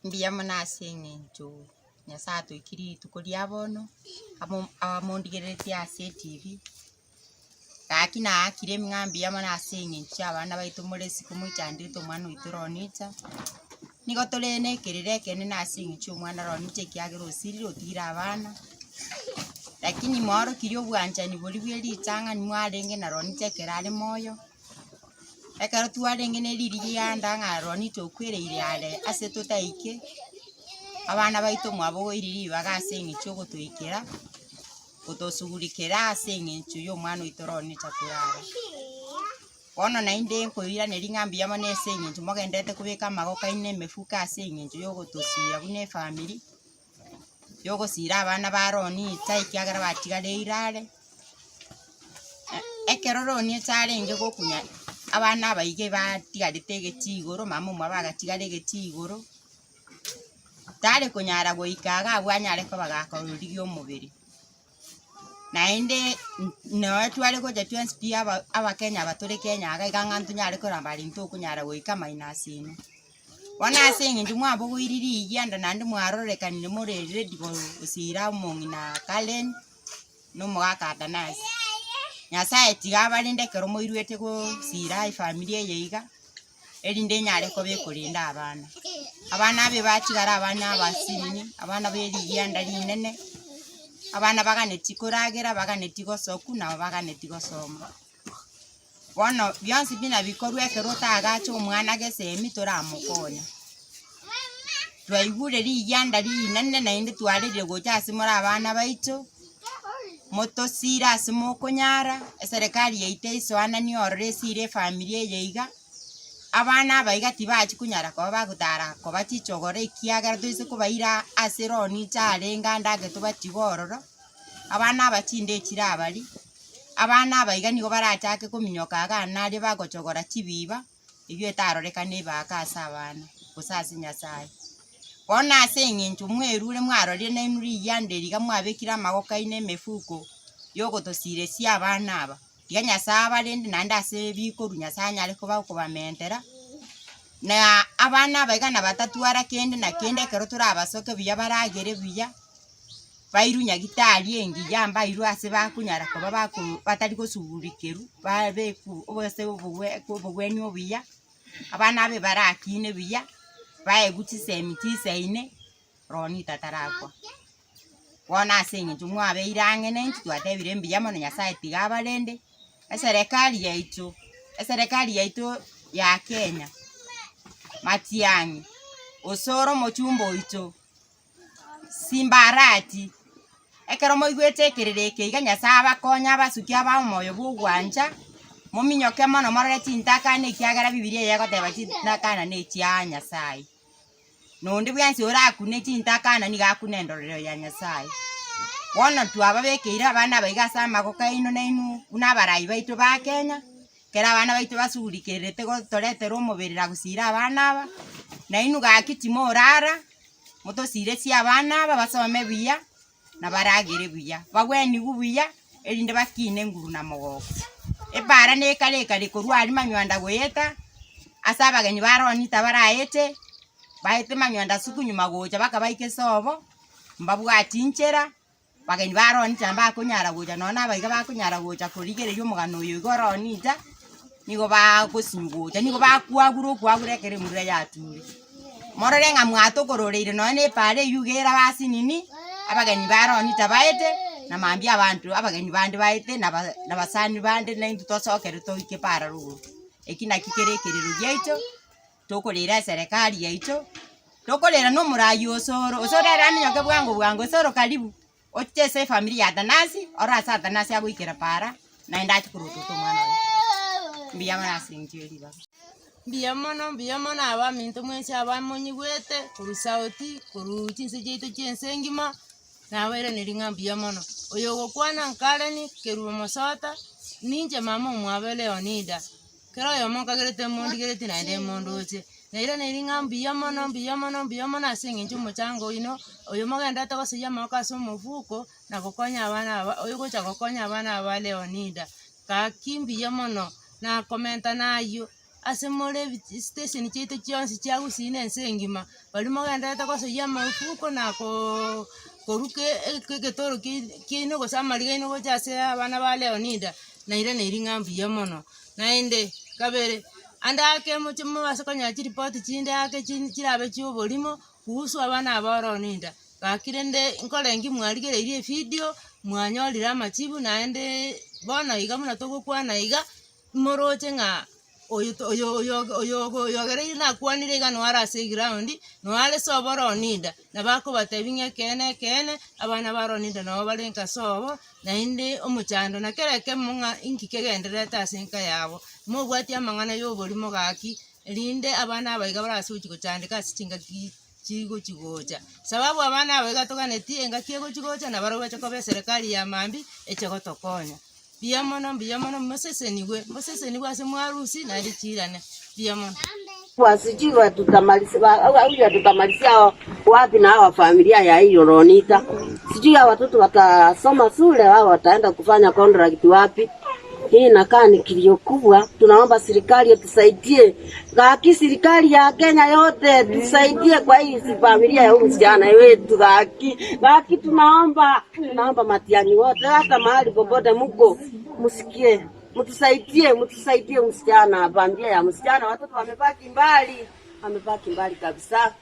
Mbuya mono ase eng'encho Nyasae atoikirie rituko ria bono, amo amondigereretie ase etibi, gaki naakire ng'a mbuya mono ase eng'encho ya abana baito more isiko moichanderete omwana oito Ronita, nigo tore na ekerero ekenene ase eng'encho ya omwana Ronita ekiagera osirire otigire abana, lakini mwaorokirie obwanchani boria bwe ritang'ani mwarenge na Ronita ekero are moyo. Ekero twarenge ne ririanda ng'a Ronita okwereire are ase totaike, abana baito mwabogoirie ribaga ase eng'encho yogotoikera, gotosugurikera ase eng'encho ya omwana oito Ronita korara. Bono naende nkoiraneria ng'a mbuya mono ase eng'encho mogendererete kobeka amagoko aino emefuko ase eng'encho yogotosira buna efamiri, yogosira abana ba Ronita ekiagera batigareire are. Ekero Ronita arenge gokunya abana aba iga batigarete egetii igoro, mama omwabo agatigara egetii igoro, tare konyara goika iga abwo anyare koba gakorigia omobere. Naende nonye tware gocha twensi pi aba abakenya aba tore Kenya iga iga ng'a ntonyare koramba aria ntokonyara goika minus inwe. Bono ase eng'encho mwabogoirie rigianda naende mwarorekanire more ready gosira omong'ina Karen. na omogaka Atanasi. Nyasaye tiga abarende ekero moiruete gosira efamiri eye iga, erinde enyare koba ekorenda abana. Abana abe batigare abana abasinini, abana be rigianda rinene, abana baganetie koragera, baganetie gosoku nabo baganetie gosoma. Bono bionsi pi nabikorwa ekero otagache omwana gesemi toramokonya. Twaigure rigianda rinene naende twarerire gocha ase more abana baito, motosire ase mokonyara, eserekari yaito eisoananie ororo esire efamiri eye iga, abana aba iga tibachia konyara koba bagotara koba chichogoro ekiagera toise kobaira ase roni charenge ande ake tobatige ororo, abana aba chinde chire abaria. Abana aba iga nigo barachake kominyoka iga naria bagochogora chibiba, eyio etarorekane ebaaka ase abana, gose ase Nyasaye. Bono ase eng'encho mwerure mwarorire nainwe rigianda eri iga mwabekire amagoko aino emefuko yogotosiresia abana aba, tiga Nyasaye abarende naende ase bikorwa Nyasaye anyare koba okobamentera, na abana aba iga nabatatwara kende na kende ekero torabasoke buya baragere buya. Bairwe nyagitari engiya mbairwe ase bakonyara koba bako batari gosugurikerwa, babekwe obose obogwe obogweni obuya, abana abe barakine buya, baegwe chisemi chisaine, Ronita tarakwa. Bono ase eng'encho mwabeire ang'e na intwe twatebire mbuya mono Nyasaye tiga abarende, eserekari yaito, eserekari yaito ya Kenya, Matiang'i, Osoro omochumba oito. Simbarati, ekero moigwete ekerero eke iga Nyasae abakonye abasuki abae omoyo bw'ogwancha, mominyoke mono morore chintakana ekiagera bibilia eye egoteba chintakana na echia Nyasae. Na onde bwensi orakune chintakana nigo akune endorero ya Nyasae. Bono twababekeire abana aba iga ase amagoko aino nainwe buna abarai baito ba Kenya, ekero abana baito basugurikerete gotoretera omobere na gosira abana aba, nainwe gaki timorara. Motosiresie abana aba basome buya, na baragere buya, bagwenigwe buya, erinde bakine nguru na mogoko. Epaara nekare ekare korwa aria manywanda goeta, ase abageni ba Ronita baraete, baete manywanda suku nyuma gocha baka baike sobo, mbabwati inchera, Bageni ba Ronita mbakonyara gocha nonya na abaiga bakonyara gocha korigereria omogano oyo igo Ronita, nigo bagosinywa gocha, nigo bakwagura okwagura ekero embura yature. Morore ng'a mwatokororeire nonya na epaara eywo iga eraba ase nini, abageni ba Ronita baete, na mambia abanto abageni bande baete na ba na basani bande naintwe tosokere toike paara rogoro. Eki naki kere ekerero giaito. Tokorera eserekari yaito, tokorera na omorai osoro, osoro ere aminyoke bwango bwango, osoro karibu, oche ase efamiri ya Atanasi, ore ase Atanasi agoikera para, naende achie korotota omwana oye. Mbuya mono ase eng'encho ye ribaga. Mbuya mono, mbuya mono abaminto mwensi abamonyigwete, korwa sauti, korwa chinse chiaito chia ense engima, nabairaneria ng'a mbuya mono. Oyo ogokwana Karen Kerubo Mosota, ninche mama omwabo Leonida. Kera oyomo nkagerete mondigeretie naende mondoche. Nairaneirie ng'a mbuya mono mbuya mono mbuya mono ase eng'encho omochango oino, oyo mogendererete gosoyia amaboko ase omofuko, na gokonya abana aba oyogocha gokonya abana aba ba Leonida. Gaki mbuya mono, nakomenta na aywo. ase more ebi chistation chiaito chionsi chia gusii na ense engima, baria mogendererete gosoyia amafuko na koooo koruka egetoro kiaino gose amariga aino gocha ase abana ba Leonida, nairaneri ng'a mbuya mono. Naende kabere, ande ake moche mobase konyora chiripoti chinde ake chirabe chia oborimo, kuhusu abana aba Leonida, gaki rende nkorengi mwarigereirie evidio, mwanyorire amachibu naendeee bono iga buna togokwana iga, moroche ng'a oyo to oyo oyo oyo oyogereire nakwanire iga noare ase eground, noare sobo Ronida, nabo akobatebia ng'a ekeene ekeene, abana ba Ronida nabo bare nka sobo, naende omochando na kera ekemo ng'a inki kegendererete ase enka yabo. Mobwati amang'ana ya oborimo gaki, erinde abana aba iga barase gochi gochandeka ase chingaki chigochi gocha. Sababu abana aba iga toganeti engaki egochi gocha nabarobwo bache koba eserekari ya mambia eche gotokonya. Mbuya mono, mbuya mono, mosesenigwe, mosesenigwe ase mwarusia naende chiirane, mbuya mono. Sijui watutamalizia wapi na hawa familia ya hiyo Ronita. Sijui hawa watoto watasoma shule au wataenda kufanya contract wapi. Hii inakaa ni kilio kubwa. Tunaomba serikali itusaidie, gaki serikali ya Kenya yote tusaidie kwa hii familia ya huyu msichana wetu gaki gaki, tunaomba tunaomba Matiang'i wote, hata mahali popote mko, msikie mtusaidie, mtusaidie msichana, familia ya msichana, watoto wamebaki mbali, wamebaki mbali kabisa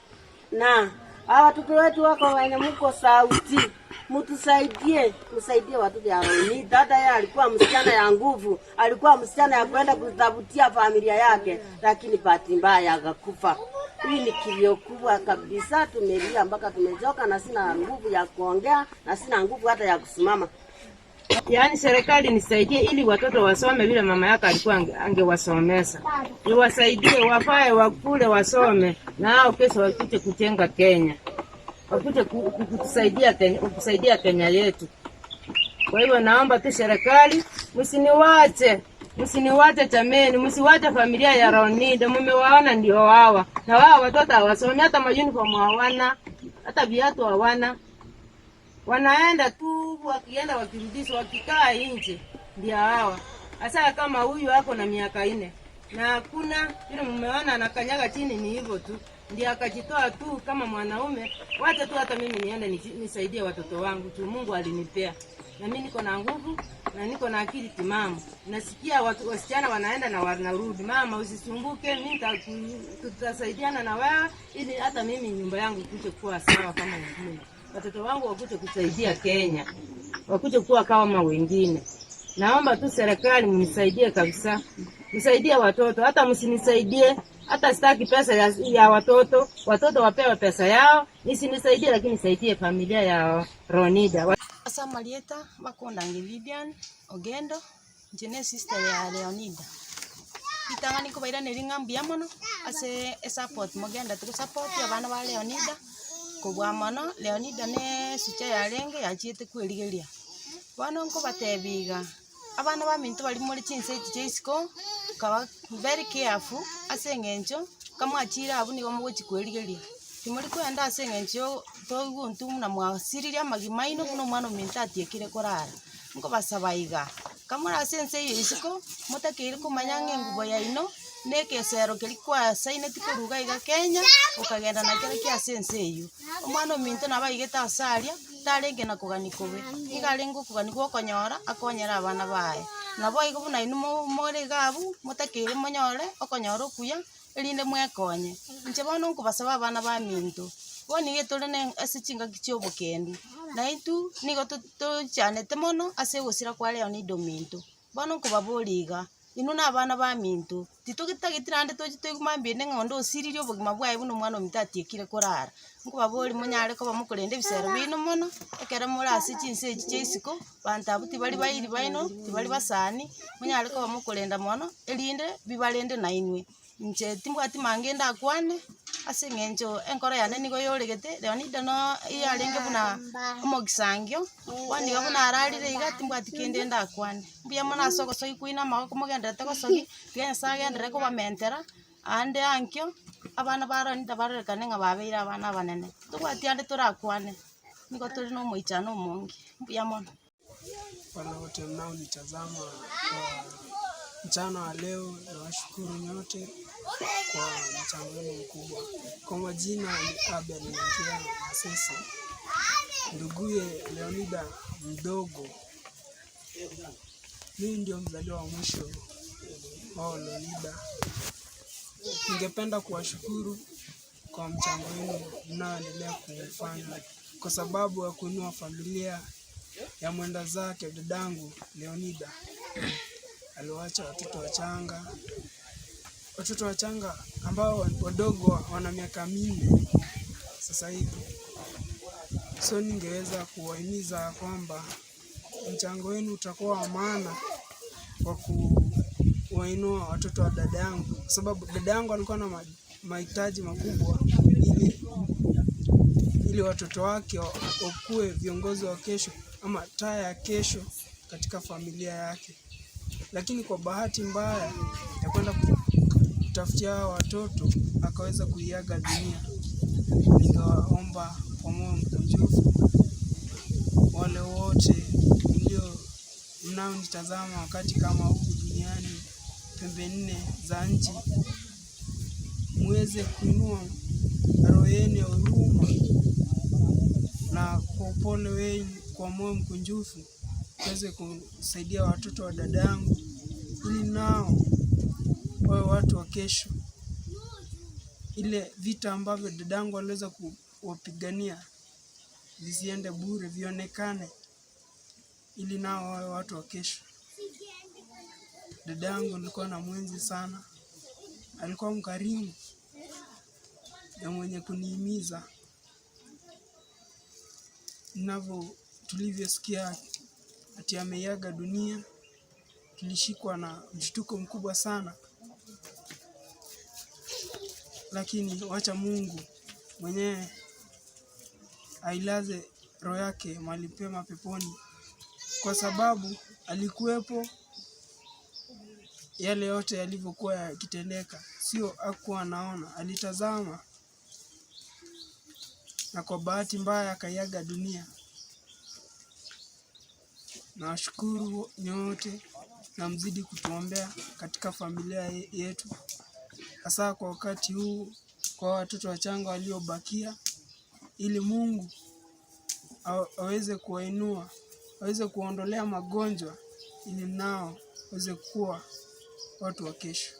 na hawa watoto wetu wako wenye mko sauti, mtusaidie, msaidie watoto ya Roni. Dada yeye alikuwa msichana ya nguvu, alikuwa msichana ya kwenda kutafutia familia yake, lakini bahati mbaya akakufa. Hii ni kilio kubwa kabisa, tumelia mpaka tumechoka, na sina nguvu ya kuongea na sina nguvu hata ya kusimama. Yaani serikali nisaidie ili watoto wasome vile mama yake alikuwa angewasomesa. Niwasaidie wafae wakule wasome na hao kesho wakuje kujenga Kenya. Wakuje kutusaidia Kenya, kutusaidia Kenya yetu. Kwa hivyo naomba tu serikali msiniwache. Msiniwache jameni, msiwache familia ya Ronida. Mmewaona ndio hawa. Na wao watoto hawasomi hata ma uniform hawana, hata viatu hawana. Wanaenda tu wakienda wakirudishwa, wakikaa nje ndio hawa. Hasa kama huyu ako na miaka nne na hakuna vile mmeona anakanyaga chini, ni hivyo tu ndio akajitoa tu kama mwanaume. Wacha tu hata mimi niende nisaidie watoto wangu tu, Mungu alinipea na mimi niko na nguvu na niko na akili timamu. Nasikia watu wasichana wanaenda na wanarudi, mama usisumbuke, mimi tutasaidiana na wewe ili hata mimi nyumba yangu ikuje kuwa sawa kama wengine watoto wangu wakuje kusaidia Kenya, wakuje kuwa kama wengine. Naomba tu serikali mnisaidie kabisa, msaidie watoto, hata msinisaidie hata sitaki pesa ya, ya watoto. Watoto wapewe pesa yao, nisinisaidie, lakini nisaidie familia ya Ronida. Ase amarieta bakondange Vivian Ogendo, inche ne sister ya Leonida. Ritang'ani nkobairaneria ng'a mbuya mono ase esupport mogenderete gosupport abana ba Leonida. Kobua mono, Leonida ne esucha yarenge yachiete kwerigeria. Bono nkobatebia iga, abana baminto baria more chinse echi chia isiko, kaba very careful ase eng'encho, kamwachire abwo nigo mogochi kwerigeria. Timori koenda ase eng'encho yo toigwa intwe buna mwasiririe amagima aino buna omwana ominto atiekire korara. Nkobasaba iga, kamore ase ense eye ya isiko, motakeire komanya ng'a engubo yaino. na egesero keria kwasaineti korwa iga iga Kenya, okagenda na kerokio ase ense eywo. Omwana ominto nabo aigete ase aria, tarenge na kogania kobe, nigo arenge okogania gwa okonyora akonyere abana baye. Nabo igo buna inwe mo more iga abwo, motakeire monyore okonyora okuya, erinde mwekonye. Inche bono nkobasaba abana baminto, bono nigo tore na ase chingaki chia obokendu, naintwe nigo to tochanete mono ase ogosira kwa Leonida ominto. Bono nkobaboria iga, inwe nabana baminto, titogitageti naende toche toigwe mambia ende ng'a onde osiririe obogima bwaye buna omwana ominto atiekire korara. Nkobaboria monyare koba mokorenda ebisero biaino mono, ekero more ase chinse echi chia isiko, banto abwo tibari bairi baino, tibari basani, monyare koba mokorenda mono, erinde bibarende nainwe. Inche timbwati mange ndakwane, ase eng'encho enkoro yane nigo yoregete, Leonida no iyarenge buna omogisangio, bono iga buna ararire iga timbwati kende ndakwane. Mbuya mono ase ogosogia kwaino amagoko mogendererete gosogia, tiga Nyasaye agenderere kobamentera, aande ankio, abana ba Leonida barorekane ng'a babeire abana abanene. Tobwati ande torakwane, nigo tore na omoichano omonge, mbuya mono. Wale wote mnaonitazama kwa. Mchana wa leo nawashukuru nyote kwa mchango wenu mkubwa. Kwa majina ni Abel Nyankia Masese, nduguye Leonida mdogo. Mimi ndio mzaliwa wa mwisho wao Leonida. Ningependa kuwashukuru kwa mchango wenu mnaoendelea kufanya kwa sababu ya kuinua familia ya mwenda zake dadangu Leonida aliwacha watoto wachanga, watoto wachanga ambao wadogo wana miaka 4 sasa hivi. So ningeweza kuwahimiza kwamba mchango wenu utakuwa wa maana kwa kuwainua watoto wa dada yangu, kwa sababu dada yangu alikuwa na mahitaji makubwa ili watoto wake wakuwe viongozi wa kesho ama taa ya kesho katika familia yake. Lakini kwa bahati mbaya ya kwenda kutafutia hawa watoto akaweza kuiaga dunia. Ningewaomba kwa moyo mkunjufu wale wote mlio mnaonitazama wakati kama huu duniani pembe nne za nchi, muweze kuinua roho yenu ya huruma na kwa upole wenu, kwa moyo mkunjufu tuweze kusaidia watoto wa dadangu ili nao wawe watu wa kesho. Ile vita ambavyo dadangu aliweza kuwapigania visiende bure, vionekane ili nao wawe watu wa kesho. Dadangu nilikuwa na mwenzi sana, alikuwa mkarimu na mwenye kunihimiza ninavyo tulivyosikia ati ameiaga dunia, tulishikwa na mshtuko mkubwa sana, lakini wacha Mungu mwenyewe ailaze roho yake mahali pema peponi, kwa sababu alikuwepo yale yote yalivyokuwa yakitendeka, sio hakuwa anaona, alitazama, na kwa bahati mbaya akaiaga dunia. Nawashukuru nyote na mzidi kutuombea katika familia yetu, hasa kwa wakati huu kwa watoto wachanga waliobakia, ili Mungu aweze kuwainua, aweze kuwaondolea magonjwa, ili nao waweze kuwa watu wa kesho.